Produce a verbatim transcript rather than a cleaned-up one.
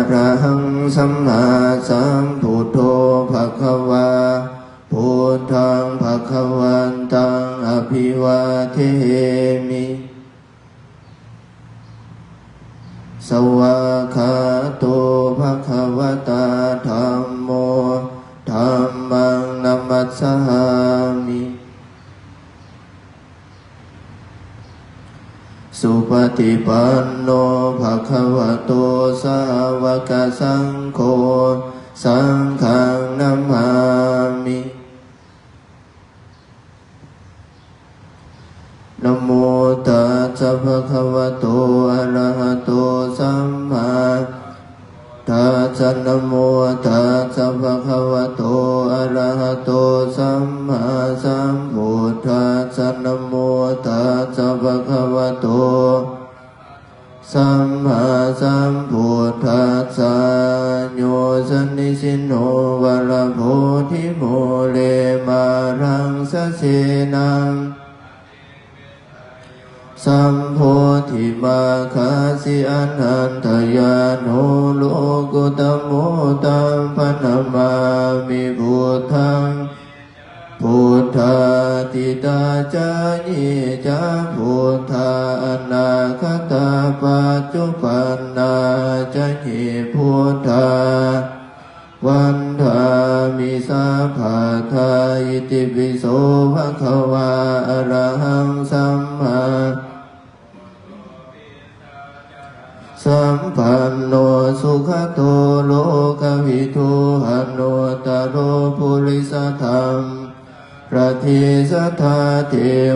Arahaṃ sammāsambuddho bhagavā, buddhaṃ bhagavantaṃ abhivādemi. Svākkhāto bhagavatā dhammo, dhammaṃ namassāmi. Supaṭipanno bhagavato sāvakasaṅgho, saṅghaṃ namāmi. Namo tassa bhagavato arahato sammā tassa. Namo tassa bhagavato arahato sammāsambuddhassa. Namo tassa bhagavato sammāsambuddhassa. Yo sannisinno varabodhimūle māraṃ sasenaṃ sambodhimaggasi anantañāṇo lokuttamo, taṃ paṇamāmi buddhaṃ. Buddhātītā ca ye ca buddhā, anāgatā paccuppanna ca ye buddhā, vandāmi sabbadā. Itipi so bhagavā arahaṃ sammā sampanno sugato lokavidū anuttaro purisadammasārathi satthā deva